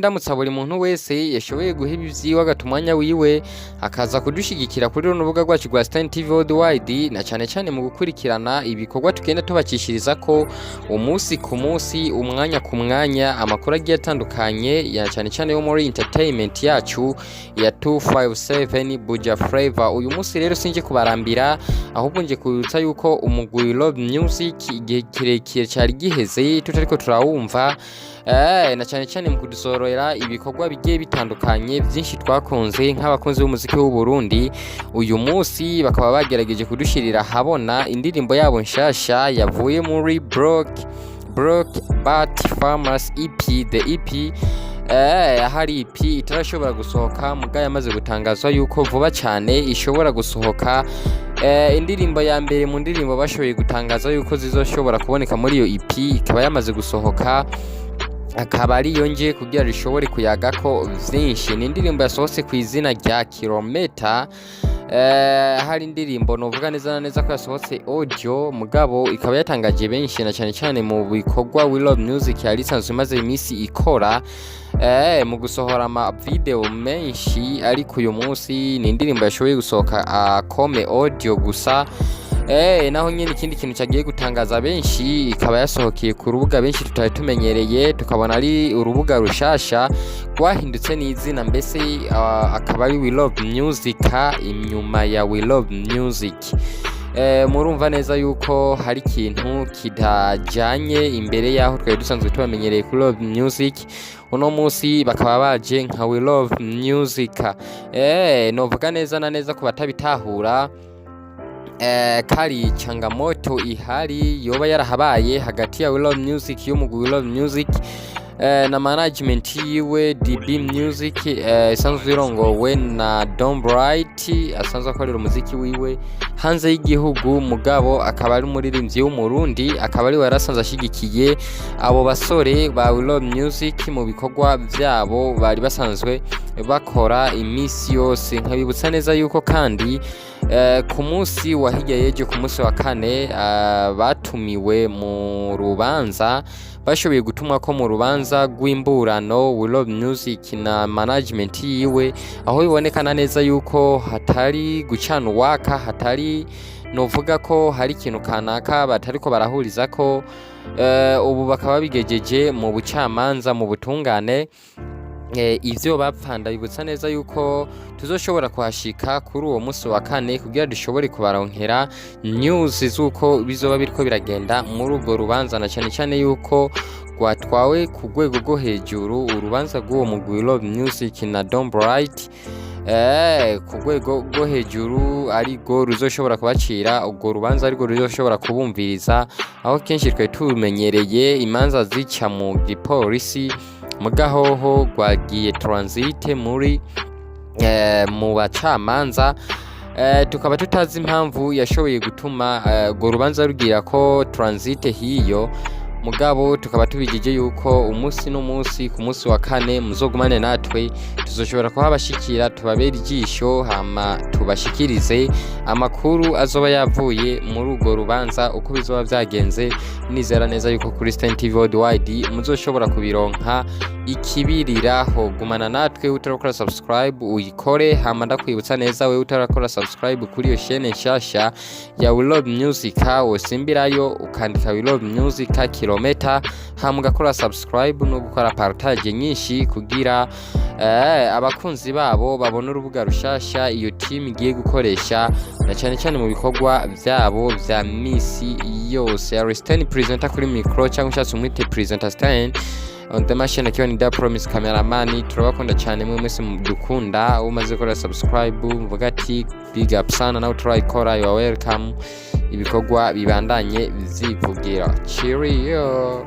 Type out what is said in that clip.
Ndamutsa buri muntu wese yashoboye guheba ivyiwe, agata umwanya wiwe, akaza kudushigikira kuri runo rubuga rwacu rwa Stan TV Worldwide, na cane cane mu gukurikirana ibikorwa tugenda tubacishiriza ko umunsi ku munsi, umwanya ku mwanya, amakuru agiye atandukanye ya cane cane yo muri entertainment yacu ya 257 Buja Flavor. Uyu munsi rero sinje kubarambira, ahubwo nje kubibutsa yuko umugwi Love Music igihe kirekire cyari giheze tutariko turawumva, na cyane cyane mu kudusorera ibikorwa bigiye bitandukanye byinshi twakunze nk'abakunzi b'umuziki w'u Burundi. Uyu munsi bakaba bagerageje kudushirira ahabona indirimbo yabo nshasha yavuye muri Broke But Famous EP, the EP. Hari EP itarashobora gusohoka, muga yamaze gutangazwa yuko vuba cyane ishobora gusohoka. Indirimbo ya mbere mu ndirimbo bashoboye gutangaza yuko zizoshobora kuboneka muri iyo EP ikaba yamaze gusohoka, akaba ariyo nje kugira rishobore kuyagako vyinshi. Ni indirimbo yasohotse ku izina rya Kilometa. Hari indirimbo novuga neza na neza ko yasohotse audio, mugabo ikaba yatangaje benshi, na cyane cyane mu bikorwa We Love Music yari isanzwe imaze iminsi ikora mu gusohora ama video menshi, ariko uyu munsi ni indirimbo yashoboye gusohoka comme audio gusa. Naho nyene ikindi kintu cyagiye gutangaza benshi, ikaba yasohokeye ku rubuga benshi tutari tumenyereye, tukabona ari urubuga rushasha rwahindutse n'izina mbese, akaba ari We Love Music inyuma ya We Love Music. Murumva neza yuko hari ikintu kitajanye imbere yaho twari dusanzwe tubamenyereye kuri Love Music. Uno munsi bakaba baje nka We Love Music. Novuga neza na neza ku batabitahura, kari changamoto ihari yoba yarahabaye hagati ya We Love Music, y'umugwi We Love Music, na management yiwe DB Music, isanzwe irongowe na Don Bright, asanzwe akorera umuziki wiwe hanze y'igihugu, mugabo akaba ari umuririmbyi w'Umurundi, akaba ari we yarasanzwe ashigikiye abo basore ba We Love Music mu bikorwa vyabo bari basanzwe bakora iminsi yose. Nkabibutsa neza yuko kandi ku munsi wa hirya y'ejo, ku munsi wa kane, batumiwe mu rubanza, bashoboye gutumwa ko mu rubanza rw'imburano We Love Music na management yiwe, aho bibonekana neza yuko hatari gucana uwaka, hatari novuga ko hari ikintu kanaka batariko barahuriza ko. Ubu bakaba bigejeje mu bucamanza, mu butungane. Ivyo bapfa, ndabibutsa neza yuko tuzoshobora kuhashika kuri uwo munsi wa kane kugira dushobore kubaronkera news z'uko bizoba biriko biragenda muri urwo rubanza, na cyane cyane yuko rwatwawe ku rwego rwo hejuru, urubanza rw'uwo mugwi Love Music na Don Bright, ku rwego rwo hejuru, ariko ruzoshobora kubacira urwo rubanza, ariko ruzoshobora kubumviriza, aho kenshi twari tumenyereye imanza zica mu gipolisi, mugahoho rwagiye transit muri mu bacamanza. Tukaba tutazi impamvu yashoboye gutuma urwo rubanza rugira ko transit hiyo, mugabo tukaba tubigije yuko umunsi n'umunsi, ku munsi wa kane, muzogumane natwe, tuzoshobora kuhabashikira, tubabere ijisho, hama tubashikirize amakuru azoba yavuye muri urwo rubanza, uko bizoba vyagenze. Nizera neza yuko kuri Stan TV Worldwide muzoshobora kubironka ikibiriraho. Gumana natwe, utarakora subscribe uyikore. Hama ndakwibutsa neza, wewe utarakora subscribe kuri iyo chaîne nshasha ya We Love Music, wosimbirayo ukandika We Love Music Kilometa, hama ugakora subscribe no gukora partage nyinshi kugira abakunzi babo babone urubuga rushasha iyo team igiye gukoresha, na cyane cyane mu bikorwa vyabo vya misi yose. Aristene presenter kuri micro, cyangwa ushatse umwite presenter Stan on the machine, akiwa ni Da Promise cameraman. Turabakunda cyane mwe mwese dukunda. Umaze gukora subscribe, mvuga ati big up sana, nawe turayikora, you are welcome. Ibikorwa bibandanye vyivugira. Cheerio.